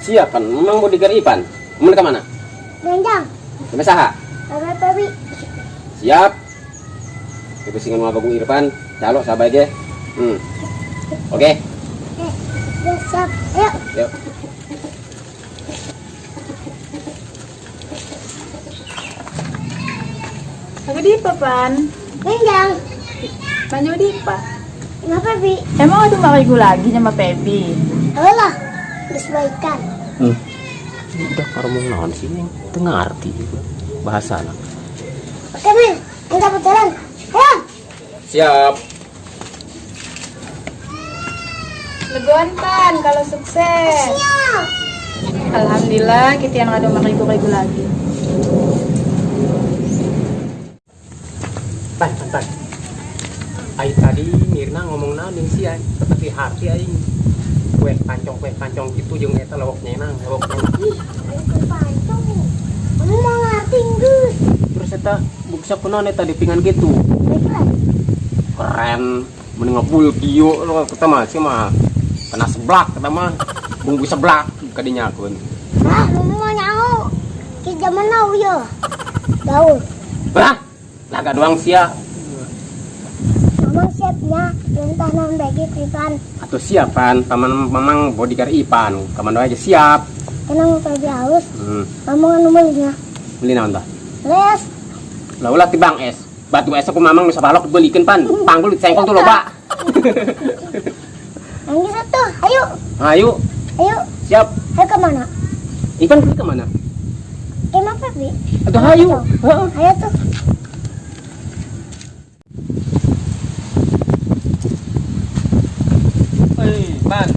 Siap kan, memang bodyguard Ipan. Mun ke mana? Benjang. Ke saha? Sama Pebi. Siap. Itu singan mau bagung Irfan, calok sabai ge. Oke. Udah siap. Ayo. Yuk. Aku di Pan. Benjang. Manjo di pa. Sama Pebi. Emang ada makai gula lagi sama Pebi? Ayolah. Geus baikan. Udah ngomong naon sih neng? Teu ngarti bahasa lah. Oke, men. Kita berjalan. Ayo. Siap. Legoan Pan kalau sukses. Siap. Alhamdulillah kita yang ada makai gula lagi. Pan, pan, pan. Ai tadi Mirna ngomong naon jeung sia, tetapi hati aing. Kue pancong gitu jeung eta lawak nyenang, lawak nyenang. Ih, ayo ke pancong. Kamu mau ngerti geus. Terus eta buksa kunaon eta di pingan gitu. Baiklah. Keren, mending ngebul kieu lo kita mah sih mah kena seblak kita mah bumbu seblak kadinya kun. Ah, kamu mau nyaho. Ki zaman now ya. Gaul. Bah, laga doang sia. Mamang siapnya perintah non bagi Ipan. Atau siapan paman mamang bodyguard Ipan, kamando aja siap. Tenang Pebi halus. Mamang anu belinya. Beli naon tah? Les. Lah ulah tibang es. Batu es aku mamang nu sabalok belikeun pan. Panggul cengkol tuh loba. Nangis atuh. Ayo. Ayo. Ayo. Siap. Ayo kemana? Ipan beli kemana? Ke mana Pebi? Atuh hayu. Heeh. Ayo tuh. Hei, Pan.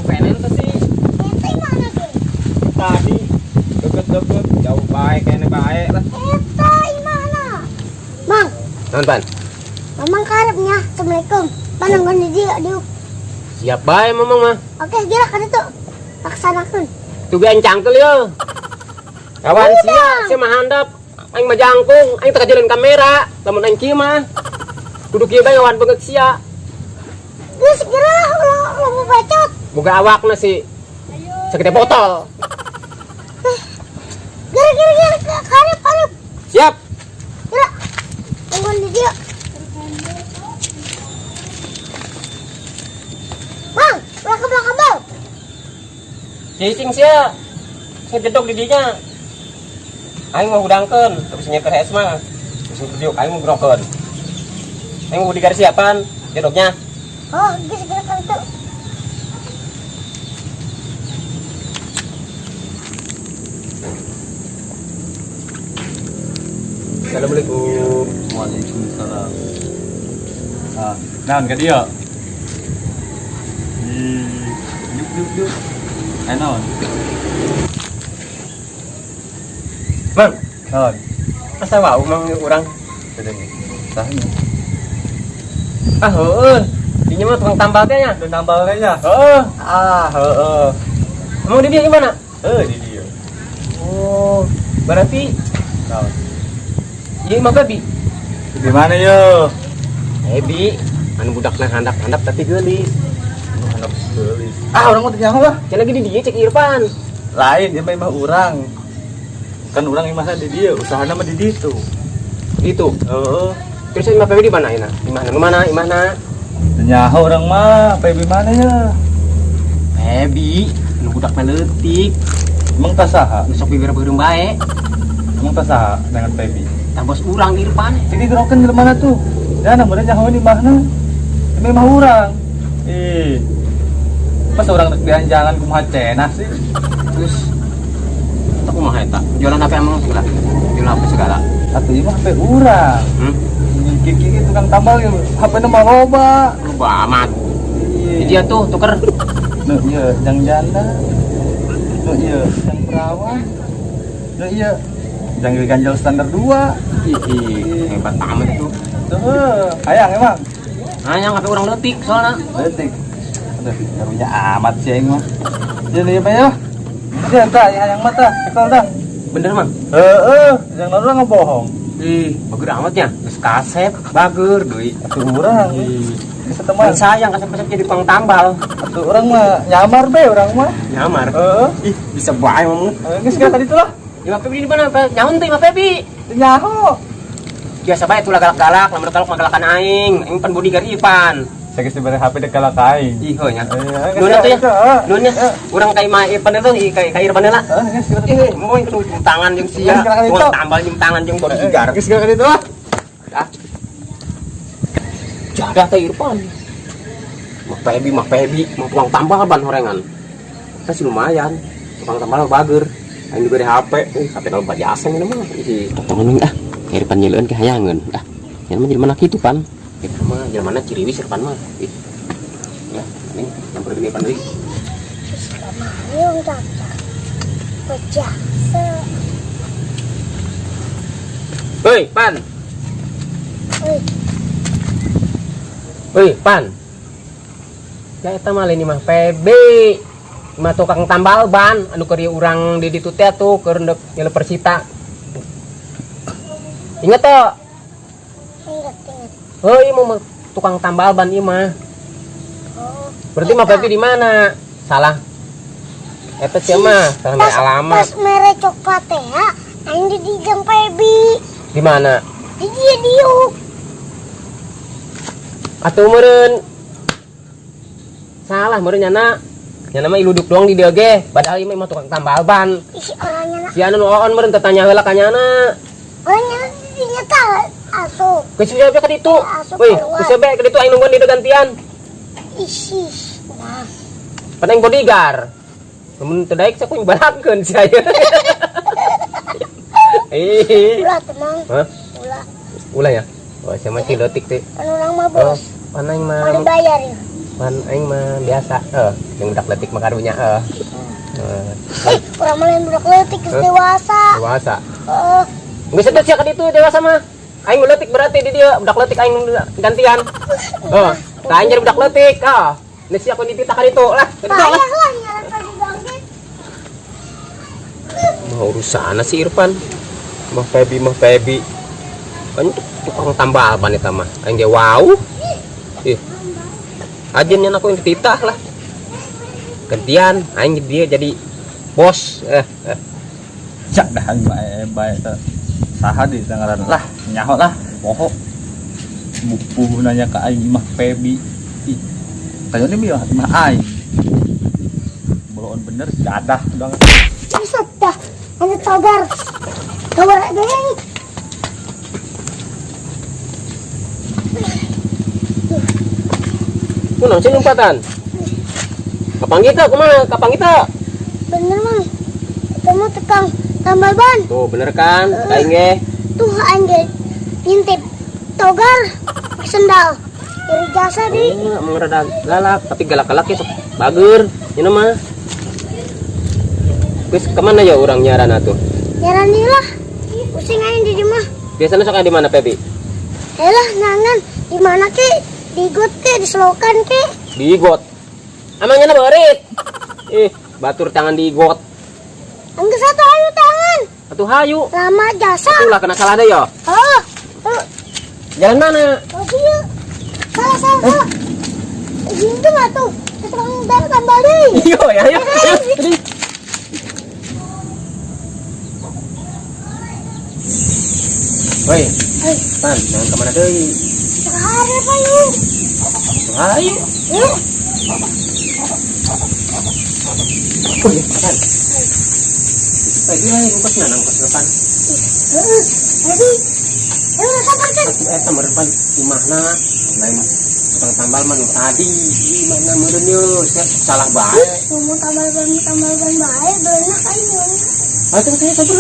Pengen tuh sih. Itu mana ge? Tadi deket-deket jauh baik kayaknya baik lah. Eta mana? Mang, Naon Pan? Mamang karepnya. Assalamualaikum. Pan nungguan di dia diuk. Siap bae mamang mah. Oke, gila kan itu. Laksanakan. Tuh ge cangkel yo. Kawan sia, sia mah handap. Aing mah jangkung, aing teu kajalan kamera. Lamun aing kieu mah. Kudu kieu bae ngawan banget sia. Geus geura ulah ulah mau bacot. Boga awakna sih. Segede botol. Gera gera gera karep karep. Siap. Geura. Nungguan di dia. Mang, ulah ke belakang bal. Cicing sia. Saya jedok di dinya. Aing mau hudangkeun, terus nyeker es mah. Terus diuk aing mau grokeun. Aing mau digaris siapan jedoknya. Oh, geus geura kan itu. Assalamualaikum. Waalaikumsalam. Ah, naon ka dia? Ih, yuk yuk yuk. Eh naon? Mang, Naon? asa wau mang urang. Sahnya. Ah, heueuh. Dinya mah tukang tambal teh nya. Tukang tambal teh nya. Heeh. Ah, heeh. Emang di dia gimana? Heuh, di dia. Oh, berarti Naon? ieu mah Babi. Di mana yo? Ebi, anu budakna handap-handap tapi geulis. Handap geulis. Ah, urang mah teu nyaho lah. Cenah lagi di dia cek Irfan. Lain, ieu mah imah urang. Kan urang imahna di dia, usahana mah di ditu. Gitu. Heeh. Terus imah Pebi di mana ina? Imahna nu mana? Imahna? Teu nyaho urang mah, Pebi mana ya? Pebi, anu budakna leutik. Emang tas saha? Nu sok bibir beureum bae. Emang tas saha dengan Pebi? Tah bos urang Irfan. Ini gerokan di mana tuh? Ya, namanya nyaho di imahna. Ini imah urang. Ih. Pas urang rek dianjangan kumaha cenah sih. Terus tak kumaha eta? Jualan HP emang segala. Jualan HP segala. Atuh ieu mah HP urang. Kiki tukang tambal ya, HP na mah loba. Loba amat. Iya. Dia tuh tuker. Nu ieu jang janda. Nu ieu jang perawan. Nu ieu jang ganjel standar 2. Ih, hebat amat itu. Tuh, hayang emang. Hayang HP urang leutik soalna. Leutik. Aduh, karunya amat sih aing mah. Ieu ieu mah ya. Ieu tah, hayang mah tah, cekel tah. Bener mah? Heeh, jangan orang ngebohong. Ih, bager amat ya. Geus kasep, bager deui. Atuh urang. Ih. Geus teman. Kan sayang kasep-kasep jadi tukang tambal. Atuh urang mah nyamar be urang mah. Nyamar. Heeh. Ih, bisa bae ngomong. Geus geus tadi tuh lah. Imah Pebi di mana? Nyaun teh Imah Pebi. Teu nyaho. Biasa bae tuh galak-galak, lamun galak magalakan aing. Aing pan bodyguard Ipan. Saya geus dibere HP dek galak aing. Ih, heuh nya. Iya, Nuhun atuh ya. heeh. Nuhun nya. Urang ka imah Irfan itu, ka Irfan heula. Heeh, geus geus. Ih, mau yang cium tangan jeung sia. Geus galak Tukang itu. tambal cium tangan jeung bodyguard. Geus geus itu lah. Ah. Jadah teh Irfan. Mah Pebi, mah tukang tambal ban horengan. Kita sih lumayan. Tukang tambal bager. Aing diberi HP, HP kalau jasa ini mah. Ih, potongan ah. Irfan nyeuleun ke hayangeun. Ah, yang mah jelema kitu pan. Irfan mah jelema ciriwis Irfan mah. Ih. Ya, ini nyamper gede Irfan deui. Mayung caca. Pejasa. Hei, Pan. Woi, Hei, Pan. Ya eta mah lain mah PB. Mah tukang tambal ban anu keur urang di ditu teh atuh keur ndek nyele Persita. Ingat toh? Ingat ingat. Heuh, ieu mah tukang tambal ban ieu mah. Oh. Berarti mah Pebi di mana? Salah. Eta sia mah, salah mere Pas, alamat. pas mere coklat teh ya, aing di jeung Pebi. Di mana? Di dia diuk. Atuh meureun. Salah meureun nyana. Nyana mah iluduk doang di dieu ge, padahal ieu mah tukang tambal ban. Ih, orangnya na. Si anu nu oon meureun teu tanya heula ka nyana. Orangnya dinya tah asup. Geus siap ka ditu. Asup Wih, keluar. geus siap ka ditu aing nungguan di dieu gantian. Ih, ih. Nah, Pan aing bodyguard. Lamun teu daek sok balakeun sia ieu. Ih. ulah tenang. Hah? Ulah. Ulah ya? Oh, sia mah cilotik teh. Kan urang mah Oh, bos. pan aing mah Mau dibayar ya. pan aing mah biasa. Eh, jeung budak leutik mah karunya eh. Eh, Eh, urang mah lain budak leutik geus Hah? dewasa. dewasa. Heeh. Geus atuh sia ka ditu dewasa mah. Aing nu leutik berarti di dieu, budak leutik aing gantian. Oh, tah aing jadi budak leutik. Ah, geus sia ku dititah ka ditu lah. Ka ditu lah. Payah lah nyaran tadi bangke. Mah urusan si Irfan. Mah Pebi, mah Pebi. Kan tukang tambal ban eta mah. Aing ge wow. Ih. Ajen nya aku yang dititah lah. Gantian aing dia jadi bos. Eh, eh. Cak dah aing mah bae teh. Saha di ngaran lah, nyaho lah, poho. Bupuh nanya ka aing mah Pebi. Ih. Kayaknya mah mah aing. Boloon bener jadah banget. Buset dah. Ada togar. Togar ada yang. Kunaon sih lompatan? Kapan kita kumaha? Kapan kita? Bener mang. Itu mah tukang tambal ban. Tuh bener kan? Aing ge. Tuh aing ge ngintip togar sendal. Dari jasa di. Oh, emang rada galak, tapi galak-galak ya sok bager. Ini mah. Geus kemana ya urang nyaran atuh? Nyaran lah. Pusing aing di mah. Biasanya sok di mana Pebi? Elah nangan di mana ke? Di got ke, di selokan ke? Di got. Emangnya na beurit? Ih, batur tangan di got. Angge satu ayu tangan. Atuh hayu. Lama jasa. Atuh lah kena salah deh ya. Oh, oh, Jalan mana? oh iya. Salah, salah, salah. Gitu nggak tuh? Tukang tambal deh. Iya, ya, ayo. Ayo. Woi, Hei, Pan, jangan kemana deui? sehari apa yuk? Hayu. Yuk. Woi, Pan. Tadi lah yang kos nang kos depan. Heeh, tadi. Ayo udah sabar kan? Eta meureun pan di mana? Lain tukang tambal mah nu tadi, di mana meureun yeuh, sia salah bae. Ngomong tambal ban bae, bener aing ngomong. Atuh saya sabar.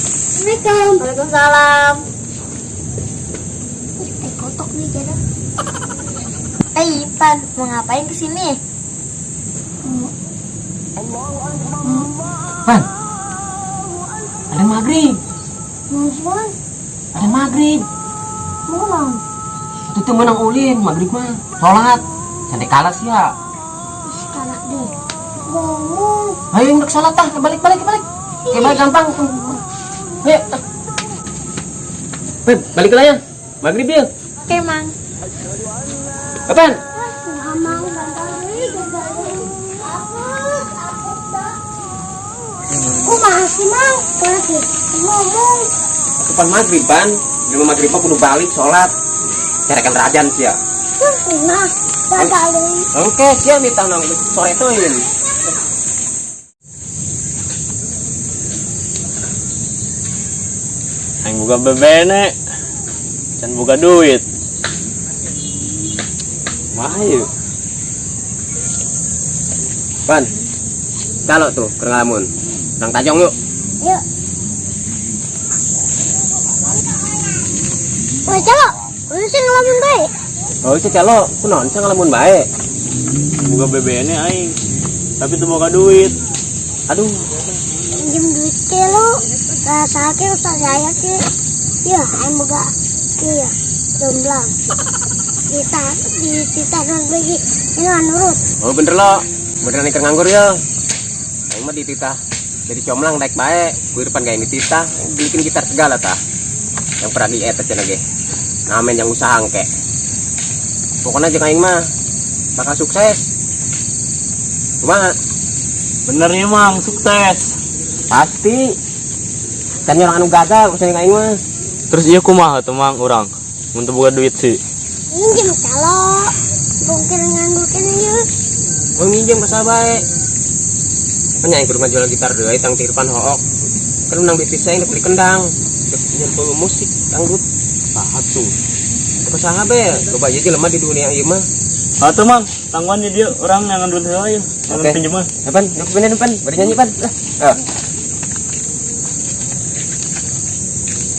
Assalamualaikum. Waalaikumsalam. Ih, teh kotok nih jadah. Eh, Ipan, mau ngapain kesini? Pan. Ada maghrib, Mau semua? ada maghrib. Mau nang? Itu teu meunang ulin maghrib mah. Salat. Santai kalah sia. Ih, kalah deh. Ngomong. Ayo ndek salat tah, balik balik balik. Kayak balik gampang. Ayo. Pep, balik lah ya. Maghrib ya. Oke, Mang. Kapan? Mamang gagal deui, gagal deui. Apes, apes dah. Kumaha sih, Mang? Lagi ngomong. Kapan maghrib, Pan? Di rumah maghrib mah kudu balik sholat. Carikan rajan sih ya. Nah, gagal deui. Oke, siap nih tanang sore tuh ini. Aing boga bebene. Can boga duit. Wah, yuk. Pan, kalau tuh ke ngelamun. Nang tajong yuk. Yuk. Wah, calo. Lu sih ngelamun bae. Oh, itu calo, kunaon sih ngelamun bae. Boga bebene aing. Tapi teu boga duit. Aduh, Pinjem duit ke lu. Rasa ke usah saya ke. Ya, aing boga iya, jomblang. Kita di kita lagi ini mah nurut. Oh bener lo, beneran ikan nganggur ya. Aing mah dititah jadi comlang naik bae, gue depan gak yang dititah, bikin gitar segala tah. Yang pernah di eta cenah ge. Ngamen yang usaha engke. Pokoknya jeung aing mah bakal sukses. Kumaha? Bener nih Mang, sukses. Pasti. Kan orang anu gagal usaha jeung aing mah. Terus iya kumaha tuh Mang urang? Mun teu boga duit sih. Minjem calo. Mungkin nganggur kene yuk. Oh minjem ka bae. Kan aing kudu ngajual gitar deui tang ti depan hook. Kan menang bisnis aing beli kendang. Nyempul musik dangdut. Saha tuh? Teu saha be, loba ieu jelema di dunia ieu mah. Ah tuh Mang, tangguhan di dia orang yang duit heula ieu. Yang Oke. pinjeman. Pan, bener pan, bari nyanyi pan. Lah. Ah.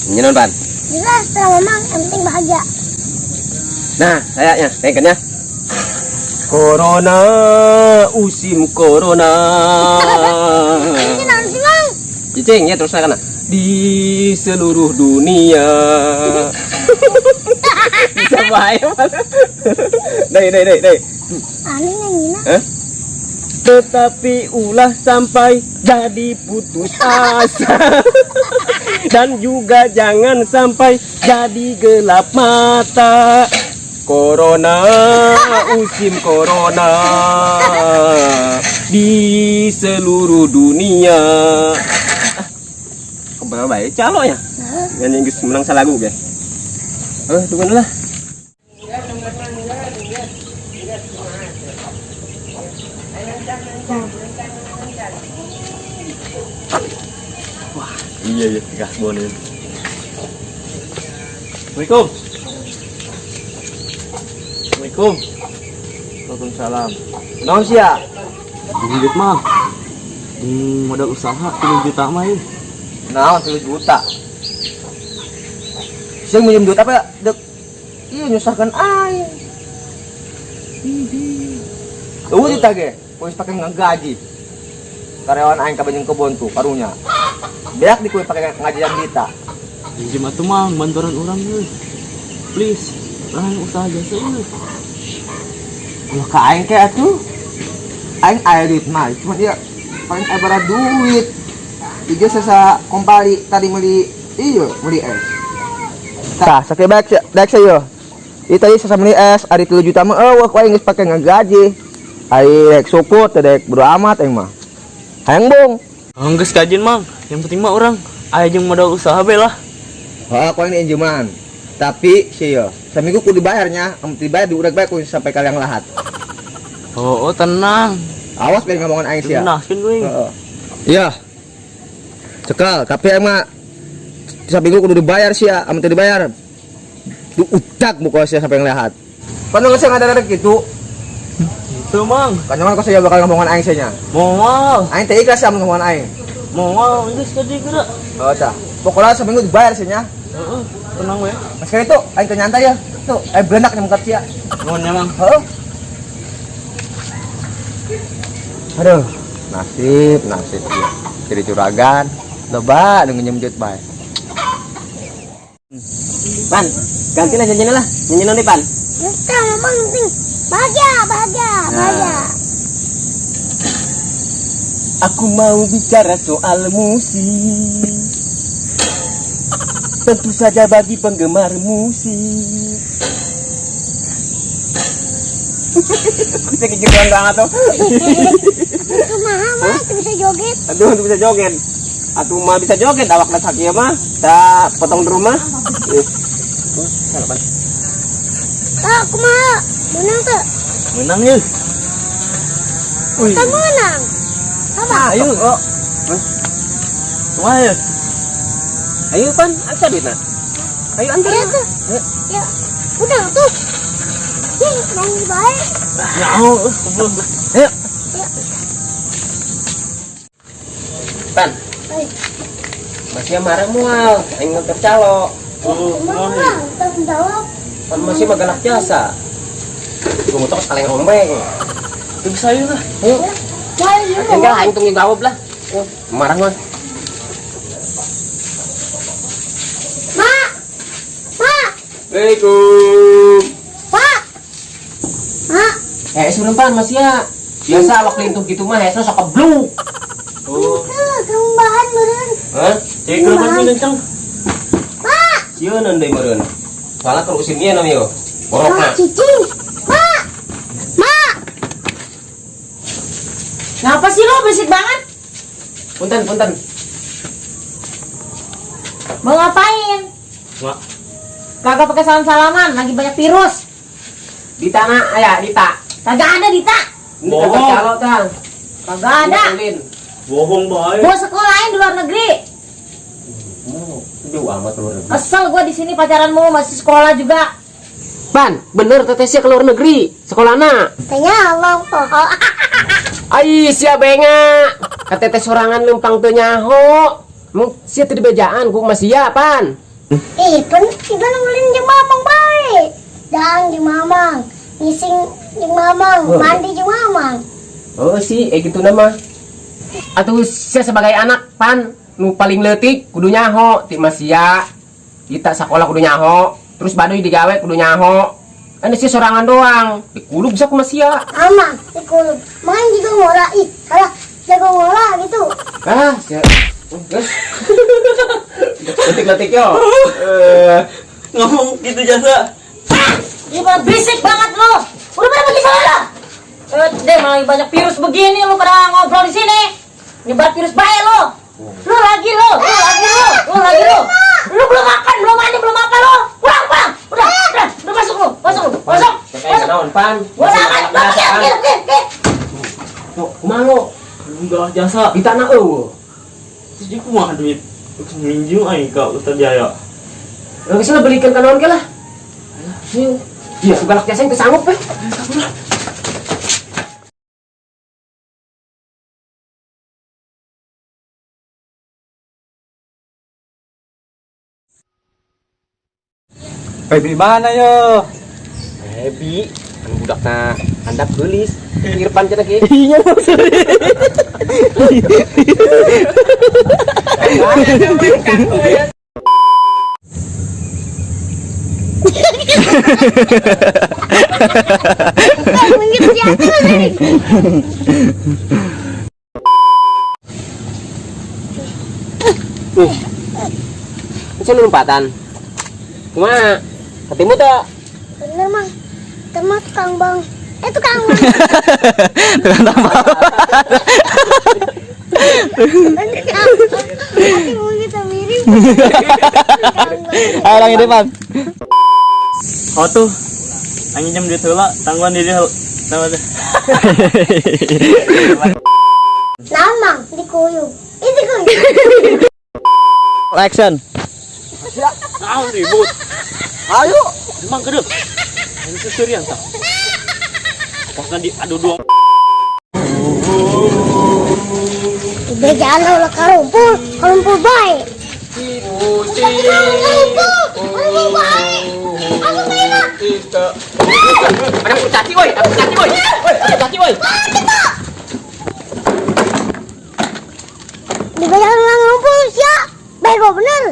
Nyanyi naon, Pan? Jelas selama Mang yang penting bahagia. Nah, kayaknya, naikkan ya. Corona, usim corona. Ini naon sih, Mang? Cicing ya terus kan. Di seluruh dunia. Bisa bae. Dai dai dai dai. Aneh nyanyi Hah? Tetapi ulah sampai jadi putus asa. Dan juga jangan sampai jadi gelap mata. Corona, musim corona di seluruh dunia. Ah, kebal bae calo ya. Nyanyi geus menang salagu ge. Eh, tunggu lah. Iya iya, gas bonin. Assalamualaikum. Assalamualaikum. Waalaikumsalam. Naon sia? Duit mah. Modal usaha 3 juta mah ya. Naon 3 juta. Sing minjem duit apa dek? Iya nyusahkan aing. Eueuh ditage, pois pake ngegaji. Karyawan aing ka banyak kebon tuh karunya. Beak di kue pake ngajian kita. Pinjem atuh Mang, bantuan orang euy. Please, orang usaha jasa euy. Ulah ka aing ke atuh. Aing aya duit mah, cuma dia paling aya bara duit. Tiga sesa kompali tadi beli iyo beli es. Tah, sakit baik baik saya. Ieu tadi sesa beli es, ari 3 juta mah eueuh ku aing geus pake ngegaji. Ari rek syukur teh rek bodo amat aing mah. Hayang bung. Geus kajin Mang, yang penting mah orang aya jeung modal usaha be lah. Heeh, ku aing injeman. Tapi sih yo, seminggu kudu dibayarnya, amun dibayar diurek bae ku sampai kalian lahat. Oh, oh tenang. Awas biar ngomongan aing sia. Tenang, gue. Heeh. Iya. Cekal, tapi aing mah seminggu kudu dibayar sia, amun teu dibayar du utak muka sia sampai ngelihat. Kan geus ngadarek gitu. Itu Mang. Kan kok saya bakal ngomongan aing sia nya. Moal. Aing teh ikhlas amun ngomongan aing. Moal geus tadi geura. Oh, tah. Pokoknya seminggu dibayar sia nya. Heeh, tenang we. Mas kali tuh aing teh nyantai ya. Tuh, aing belenak nyemkat sia. Nuhun ya Mang. Heeh. Aduh, nasib, nasib ya. Jadi juragan, loba nu nginjem duit bae. Pan, gantilah nyanyinya lah. Nyanyi naon Pan? Selama Mang yang penting bahagia, bahagia, bahagia. Aku mau bicara soal musik. Tentu saja bagi penggemar musik. Bisa gituan banget tuh. Kumaha mah teu bisa joget. Aduh, tuh bisa joget. Atuh mah bisa joget awak sakieu mah. Ta potong di rumah. Ih. Oh, salah, Pan. Ah, kumaha? Menang teu? Menang ya. Wih. Teu menang. Apa? Ayo. Oh. Kumaha ya? Ayo pan, asa duitna? Ayo antar. Ayo tuh. Ya. Udah tuh. Ih, nyanyi bae. Nyaho, kumpul. Ayo. Ya. Pan, Oi. masih marah mual, aing nganter calo. Oh, Kumaha kumaha ya? tanggung jawab. Pan masih mah galak jasa. Gua motor kaleng rombeng. Teu bisa ieu lah. Ayo. Ya, iya. Enggak, aing tunggu jawab lah. Oh, marah mah. Ma. Ma. Assalamualaikum. Pak. Ma. Eh, sebelum pan masih ya. Biasa awak lintuh gitu mah hesna sok kebluk. Oh, Tuh, kembahan meureun. Hah? cek geus kenceng. Ma. Sieun deui meureun. Soalnya keur usim ieu namanya yo. Borokna. Ma, cicing. Ma. Ma. Kenapa sih lo berisik banget? Punten, punten. Mau ngapain? Mak, Kagak pakai salam-salaman, lagi banyak virus. Di tanah aya Dita. Kagak ada Dita. Ini Bohong. kagak calo tang. Kagak ada. Ulin. Bohong bae. Gua sekolahin di luar negeri. Oh, jauh amat keluar negeri. Kesel gua di sini pacaran mulu masih sekolah juga. Pan, bener tetesnya keluar negeri, sekolahna. Tanya Allah poho. Ai sia benga. Ka tetes sorangan lempang teu nyaho. Mung sia teu dibejaan ku masih ya, Pan. Ih, pan iban ulin jeung mamang bae. Dang jeung mamang, ngising jeung mamang, Oh. mandi jeung mamang. Oh sih, gitu nama. Atuh sia sebagai anak pan nu paling leutik kudu nyaho ti masia. Kita sekolah kudu nyaho, terus baduy digawe kudu nyaho. Ane sia sorangan doang, dikulub bisa ku masia. Amang dikulub. Main juga ngora ih, salah jago ngora gitu. Ah, sia. Terus letik-letik yo. Ngomong gitu jasa. Ini pada berisik banget lo. Udah pada pergi sana lah. Deh, malah banyak virus begini lu pada ngobrol di sini. Nyebar virus bae lo. Lu lagi lo, lu lagi lo, lu lagi lo. Lu belum makan, belum mandi, belum apa lo. Pulang, pulang. Udah, udah, udah masuk lu, masuk lu, masuk. Kayak naon pan? Gua sama, pergi, pergi, pergi, pergi. Tuh, kumaha lo? Enggak jasa. Di tanah eueuh. Terus dia kumaha duit? Terus minjem aing ka Ustaz Jaya. Lah geus lah belikan ka naon ke lah. Iya, galak jasa yang sanggup eh. Feby mana yo? Feby, kan budakna handap geulis. Irfan cenah ki. Iya maksudnya. Mungkin jatuh tadi. Nih. Bisa lompatan. Kumaha? Ketemu tak? Bener mang, teman tukang bang. Tukang bang. Tukang tambal. Bener kan? Tapi mungkin kita mirip. Tukang bang. Ayo lagi depan. Oh tuh. Aing jam duit heula, tangguhan diri heula. Tangguhan. Nah mang, dikuyung. Ini dikuyung. Action. Naon ribut? Ayo. Emang kedep. Ini seserian tah. Pasna diadu dua. Bejaan ulah karumpul, karumpul bae. Karumpul, karumpul bae. Aku main. Ada kurcaci woi, ada kurcaci woi. Woi, ada kurcaci woi. Dibejaan ulah ngarumpul sia. Bego bener.